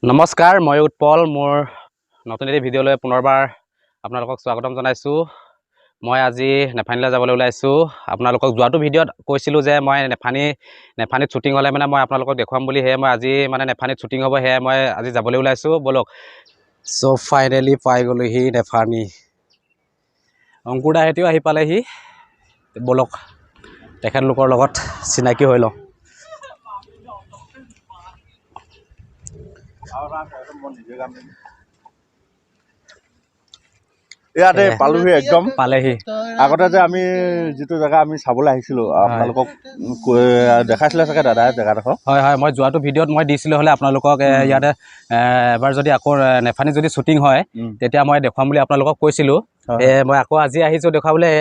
নমস্কাৰ, মই উৎপল। মোৰ নতুন এটি ভিডিঅ'লৈ পুনৰবাৰ আপোনালোকক স্বাগতম জনাইছোঁ। মই আজি নেফানীলৈ যাবলৈ ওলাইছোঁ। আপোনালোকক যোৱাটো ভিডিঅ'ত কৈছিলোঁ যে মই নেফানীত শ্বুটিং হ'লে মানে মই আপোনালোকক দেখুৱাম বুলি। সেয়ে মই আজি মানে নেফানীত শ্বুটিং হ'ব, সেয়ে মই আজি যাবলৈ ওলাইছোঁ। ব'লক। চ' ফাইনেলি পাই গ'লোহি নেফানী। অংকুৰ দাহঁতিও আহি পালেহি। ব'লক, তেখেতলোকৰ লগত চিনাকি হৈ লওঁ। ইয়াতে পালোহি একদম। পালেহি। আগতে যে আমি যিটো জেগা আমি চাবলৈ আহিছিলো, আপোনালোকক দেখাইছিলে চাগে দাদাই জেগাডোখৰ। হয় হয়, মই যোৱাটো ভিডিঅ'ত মই দিছিলোঁ হ'লে আপোনালোকক ইয়াতে এবাৰ যদি আকৌ নেফানী যদি শ্বুটিং হয়, তেতিয়া মই দেখুৱাম বুলি আপোনালোকক কৈছিলোঁ। মই আকৌ আজি আহিছোঁ দেখুৱাবলৈ।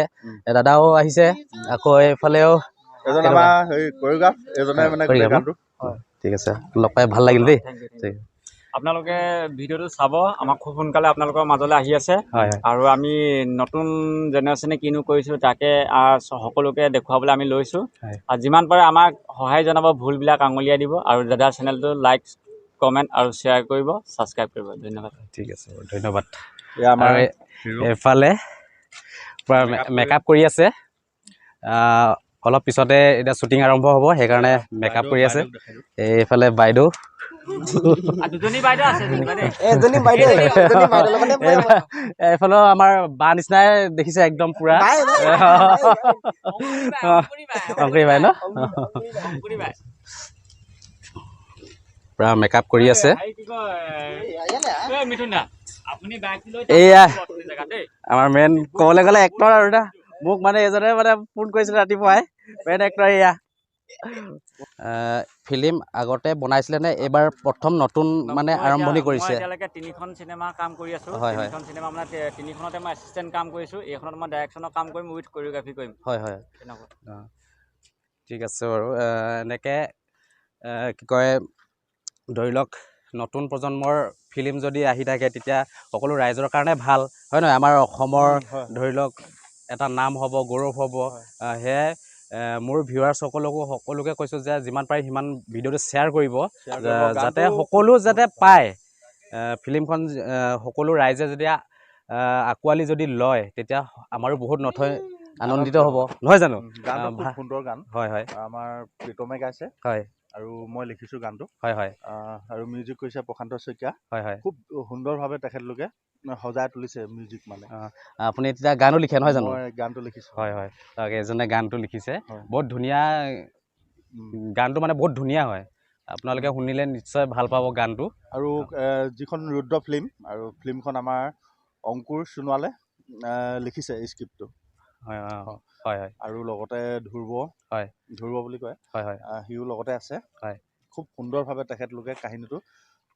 দাদাও আহিছে, আকৌ এইফালেও এজন আমাৰ হেৰি কৰিঅ'গ্ৰাফ, এজনে মানে গোটেই গানটো। ঠিক আছে, লগ পাই ভাল লাগিল দেই। আপোনালোকে ভিডিঅ'টো চাব, আমাক খুব সোনকালে আপোনালোকৰ মাজলৈ আহি আছে। আৰু আমি নতুন জেনেৰেশ্যনে কিনো কৰিছোঁ তাকে সকলোকে দেখুৱাবলৈ আমি লৈছোঁ। আৰু যিমান পাৰে আমাক সহায় জনাব, ভুলবিলাক আঙুলিয়াই দিব আৰু দাদা চেনেলটো লাইক, কমেণ্ট আৰু শ্বেয়াৰ কৰিব, ছাবস্ক্ৰাইব কৰিব। ধন্যবাদ। ঠিক আছে, ধন্যবাদ। এইফালে পূৰা মেকআপ কৰি আছে। অলপ পিছতে এতিয়া শ্বুটিং আৰম্ভ হ'ব, সেইকাৰণে মেকআপ কৰি আছে। এইফালে বাইদেউ, এইফালেও আমাৰ বা নিচিনাই দেখিছে একদম পুৰা অংকুৰী বাই ন, পুৰা মেকআপ কৰি আছে। এইয়া আমাৰ মেইন ক'বলৈ গ'লে এক্টৰ আৰু এটা, মোক মানে এজনে মানে ফোন কৰিছিলে ৰাতিপুৱাই, মেইন এক্টৰ এয়া। ফিল্ম আগতে বনাইছিলে নে এইবাৰ প্ৰথম নতুন মানে আৰম্ভণি কৰিছে? এতিয়ালৈকে 3খন চিনেমা কাম কৰি আছোঁ। 3খন চিনেমা মানে 3খনতে মই এছিষ্টেণ্ট কাম কৰিছোঁ। এইখনত মই ডাইৰেকশ্যনৰ কাম কৰিম, উইথ কৰিঅ'গ্ৰাফি কৰিম। হয় হয়, ঠিক আছে বাৰু। এনেকৈ কি কয়, ধৰি লওক নতুন প্ৰজন্মৰ ফিল্ম যদি আহি থাকে তেতিয়া সকলো ৰাইজৰ কাৰণে ভাল হয় নহয়? আমাৰ অসমৰ ধৰি লওক এটা নাম হ'ব, গৌৰৱ হ'ব। সেয়াই মোৰ ভিউৱাৰ্ছসকলকো সকলোকে কৈছোঁ যে যিমান পাৰে সিমান ভিডিঅ'টো শ্বেয়াৰ কৰিব, যাতে সকলো যাতে পায় ফিল্মখন। সকলো ৰাইজে যেতিয়া আঁকোৱালি যদি লয় তেতিয়া আমাৰো বহুত নথৈ আনন্দিত হ'ব, নহয় জানো? খুব সুন্দৰ গান। হয় হয়, আমাৰ প্ৰীতমে গাইছে। হয়, আৰু মই লিখিছোঁ গানটো। হয় হয়, আৰু মিউজিক কৰিছে প্ৰশান্ত শইকীয়া। হয় হয়, খুব সুন্দৰভাৱে তেখেতলোকে সজাই তুলিছে মিউজিক। মানে আপুনি তেতিয়া গানো লিখে নহয় জানো? মই গানটো লিখিছোঁ। হয় হয়, এজনে গানটো লিখিছে, বহুত ধুনীয়া গানটো, মানে বহুত ধুনীয়া হয়। আপোনালোকে শুনিলে নিশ্চয় ভাল পাব গানটো। আৰু যিখন ৰুদ্ৰ ফিল্ম, আৰু ফিল্মখন আমাৰ অংকুৰ সোণোৱালে লিখিছে স্ক্ৰিপ্টটো। হয় হয় হয়, আৰু লগতে ধ্ৰুৱ, হয় ধ্ৰুৱ বুলি কয়, হয় হয়, সিও লগতে আছে। হয়, খুব সুন্দৰভাৱে তেখেতলোকে কাহিনীটো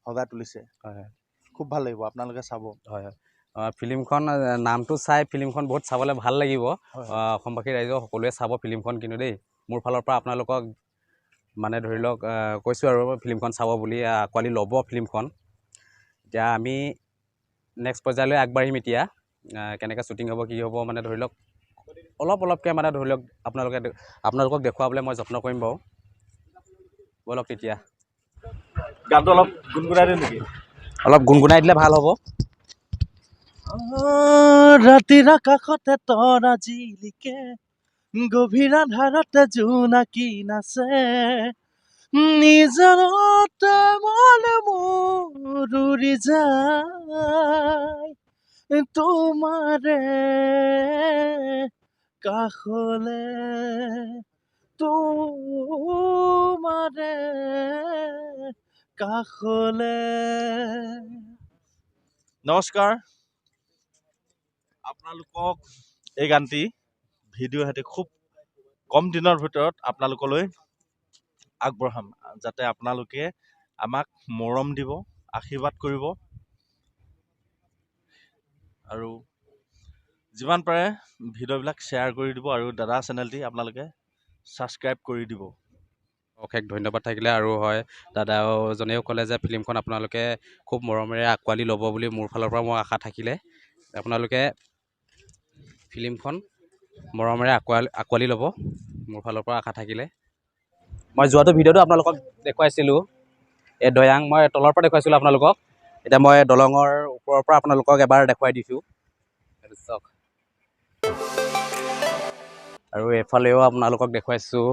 সজাই তুলিছে। হয় হয়, খুব ভাল লাগিব, আপোনালোকে চাব। হয় হয়, ফিল্মখন নামটো চাই ফিল্মখন বহুত চাবলৈ ভাল লাগিব। অসমবাসী ৰাইজৰ সকলোৱে চাব ফিল্মখন কিন্তু দেই। মোৰ ফালৰ পৰা আপোনালোকক মানে ধৰি লওক কৈছোঁ আৰু ফিল্মখন চাব বুলি, আঁকোৱালি ল'ব ফিল্মখন। এতিয়া আমি নেক্সট পৰ্যায়লৈ আগবাঢ়িম। এতিয়া কেনেকৈ শ্বুটিং হ'ব, কি হ'ব, মানে ধৰি লওক অলপ অলপকৈ মানে ধৰি লওক আপোনালোকক দেখুৱাবলৈ মই যত্ন কৰিম বাৰু। ব'লক তেতিয়া। গানটো অলপ গুণগুণাই দিওঁ নেকি? অলপ গুণগুণাই দিলে ভাল হ'ব। ৰাতিৰ আকাশতে তৰা জিলিকে, গভীৰ আন্ধাৰতে জোনাকী নাচে, নিজৰতে মন মোৰ উৰি যায় তোমাৰে কাষলে, তোমাৰে কাষলে। নমস্কাৰ, আপোনালোকক এই গানটি ভিডিঅ' সৈতে খুব কম দিনৰ ভিতৰত আপোনালোকলৈ আগবঢ়াম, যাতে আপোনালোকে আমাক মৰম দিব, আশীৰ্বাদ কৰিব, আৰু যিমান পাৰে ভিডিঅ'বিলাক শ্বেয়াৰ কৰি দিব, আৰু দাদা চেনেলটি আপোনালোকে ছাবস্ক্ৰাইব কৰি দিব। অশেষ ধন্যবাদ থাকিলে। আৰু হয়, দাদাজনেও ক'লে যে ফিল্মখন আপোনালোকে খুব মৰমেৰে আঁকোৱালি ল'ব বুলি মোৰ ফালৰ পৰা মোৰ আশা থাকিলে। আপোনালোকে ফিল্মখন মৰমেৰে আঁকোৱালি ল'ব, মোৰ ফালৰ পৰা আশা থাকিলে। মই যোৱাটো ভিডিঅ'টো আপোনালোকক দেখুৱাইছিলোঁ। এই দয়াং মই তলৰ পৰা দেখুৱাইছিলোঁ আপোনালোকক, এতিয়া মই দলঙৰ ওপৰৰ পৰা আপোনালোকক এবাৰ দেখুৱাই দিছোঁ। চাওক, আৰু এইফালেও আপোনালোকক দেখুৱাইছোঁ।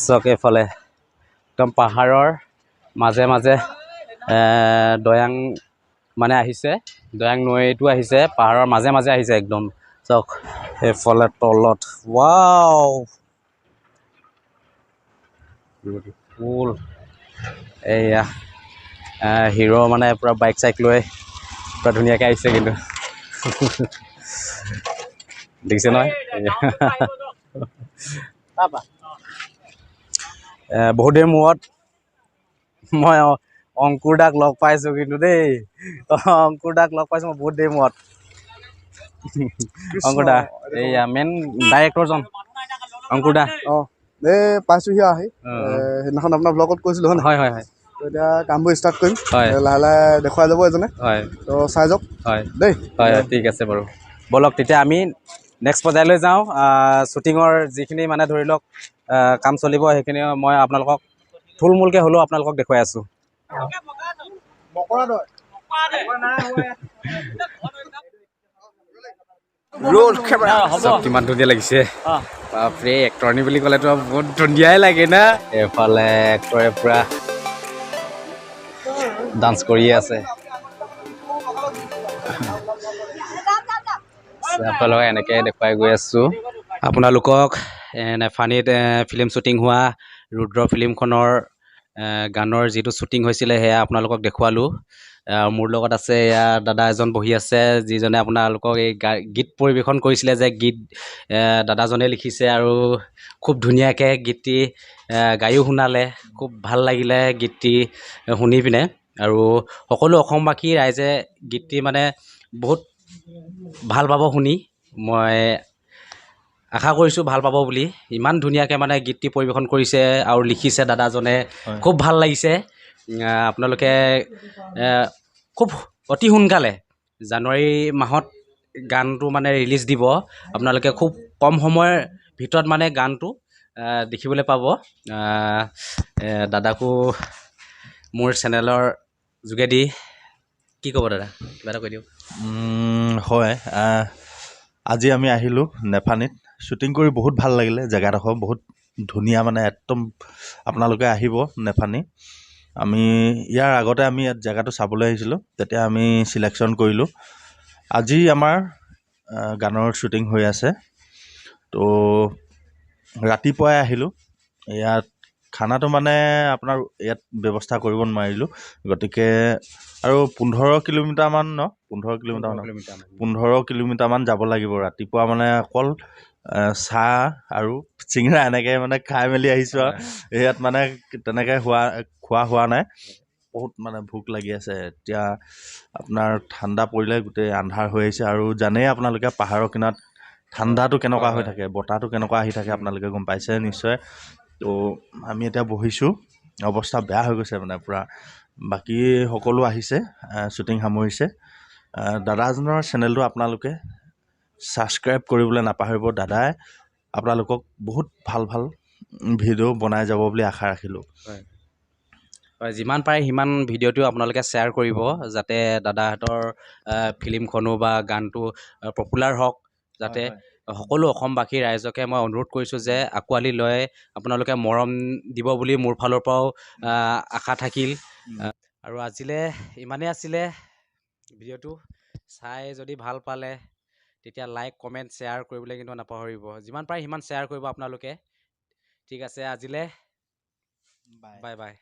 চাওক, এইফালে একদম পাহাৰৰ মাজে মাজে দয়াং মানে আহিছে, দয়াং নৈটো আহিছে, পাহাৰৰ মাজে মাজে আহিছে একদম। চাওক এইফালে তলত, ৱাও বিউটিফুল। এইয়া হিৰ' মানে পূৰা বাইক চাইক লৈ পূৰা ধুনীয়াকৈ আহিছে, কিন্তু দেখিছে নহয়। বহুত দেৰি মূৰত মই অংকুৰ দাক লগ পাইছোঁ কিন্তু দেই, অংকুৰ দাক লগ পাইছোঁ মই বহুত দেৰি মূৰত। অংকুৰ দা এইয়া মেইন ডাইৰেক্টৰজন অংকুৰ দা। অঁ, এই পাইছোঁহি আহি, সেইদিনাখন আপোনাৰ ব্লগত কৈছিলোঁ হয়? হয় হয় হয়। এতিয়া কামবোৰ ষ্টাৰ্ট কৰিম, লাহে লাহে দেখুৱাই যাব এজনে। হয়, তো চাই যাওক। হয় দেই, হয় হয়, ঠিক আছে বাৰু। ব'লক তেতিয়া আমি নেক্সট পৰ্যায়লৈ যাওঁ। শ্বুটিঙৰ যিখিনি মানে ধৰি লওক কাম চলিব সেইখিনি মই আপোনালোকক থুলমূলকৈ হ'লেও আপোনালোকক দেখুৱাই আছোঁ। কিমান ধুনীয়া লাগিছে বাপৰে, এক্টৰণি বুলি ক'লেতো বহুত ধুনীয়াই লাগে না। এইফালে এক্টৰে পূৰা ডান্স কৰিয়ে আছে। আপোনালোকক এনেকৈ দেখুৱাই গৈ আছোঁ। আপোনালোকক নেফানীত ফিল্ম শ্বুটিং হোৱা ৰুদ্ৰ ফিল্মখনৰ গানৰ যিটো শ্বুটিং হৈছিলে সেয়া আপোনালোকক দেখুৱালোঁ। মোৰ লগত আছে এয়া দাদা এজন বহি আছে, যিজনে আপোনালোকক এই গীত পৰিৱেশন কৰিছিলে, যে গীত দাদাজনে লিখিছে আৰু খুব ধুনীয়াকৈ গীতটি গায়ো শুনালে, খুব ভাল লাগিলে গীতটি শুনি পিনে। আৰু সকলো অসমবাসী ৰাইজে গীতটি মানে বহুত ভাল পাব শুনি, মই আশা কৰিছোঁ ভাল পাব বুলি। ইমান ধুনীয়াকৈ মানে গীতটি পৰিৱেশন কৰিছে আৰু লিখিছে দাদাজনে, খুব ভাল লাগিছে। আপোনালোকে খুব অতি সোনকালে জানুৱাৰী মাহত গানটো মানে ৰিলিজ দিব, আপোনালোকে খুব কম সময়ৰ ভিতৰত মানে গানটো দেখিবলৈ পাব। দাদাকো মোৰ চেনেলৰ যোগেদি কি ক'ব দাদা, কিবা এটা কৈ দিয়ক। হয়, আজি আমি আহিলোঁ নেফানীত, শ্বুটিং কৰি বহুত ভাল লাগিলে। জেগাডোখৰ বহুত ধুনীয়া, মানে একদম আপোনালোকে আহিব নেফানী। আমি ইয়াৰ আগতে আমি ইয়াত জেগাটো চাবলৈ আহিছিলোঁ, তেতিয়া আমি চিলেকশ্যন কৰিলোঁ। আজি আমাৰ গানৰ শ্বুটিং হৈ আছে, তো ৰাতিপুৱাই আহিলোঁ। ইয়াত খানাটো মানে আপোনাৰ ইয়াত ব্যৱস্থা কৰিব নোৱাৰিলোঁ, গতিকে আৰু 15 কিলোমিটাৰমান ন, 15 কিলোমিটাৰমান, 15 কিলোমিটাৰমান যাব লাগিব। ৰাতিপুৱা মানে অকল চাহ আৰু চিঙৰা এনেকৈ মানে খাই মেলি আহিছোঁ আৰু ইয়াত মানে তেনেকৈ খোৱা হোৱা নাই। বহুত মানে ভোক লাগি আছে। এতিয়া আপোনাৰ ঠাণ্ডা পৰিলে গোটেই আন্ধাৰ হৈ আহিছে, আৰু জানেই আপোনালোকে পাহাৰৰ কিনাৰত ঠাণ্ডাটো কেনেকুৱা হৈ থাকে, বতাহটো কেনেকুৱা আহি থাকে, আপোনালোকে গম পাইছে নিশ্চয়। তো আমি এতিয়া বহিছোঁ, অৱস্থা বেয়া হৈ গৈছে মানে পূৰা। বাকী সকলো আহিছে, শ্বুটিং সামৰিছে। দাদাজনৰ চেনেলটো আপোনালোকে ছাবস্ক্ৰাইব কৰিবলৈ নাপাহৰিব। দাদাই আপোনালোকক বহুত ভাল ভাল ভিডিঅ' বনাই যাব বুলি আশা ৰাখিলোঁ। হয়, যিমান পাৰে সিমান ভিডিঅ'টো আপোনালোকে শ্বেয়াৰ কৰিব, যাতে দাদাহঁতৰ ফিল্মখনো বা গানটো পপুলাৰ হওক, যাতে সকলো অসমবাসী ৰাইজকে মই অনুৰোধ কৰিছোঁ যে আঁকোৱালি লৈ আপোনালোকে মৰম দিব বুলি মোৰ ফালৰ পৰাও আশা থাকিল। আৰু আজিলৈ ইমানেই আছিলে ভিডিঅ'টো। চাই যদি ভাল পালে তেতিয়া লাইক কমেণ্ট শ্বেয়াৰ কৰিবলৈ কিন্তু নাপাহৰিব, যিমান পাৰে সিমান শ্বেয়াৰ কৰিব আপোনালোকে। ঠিক আছে, আজিলৈ বাই বাই।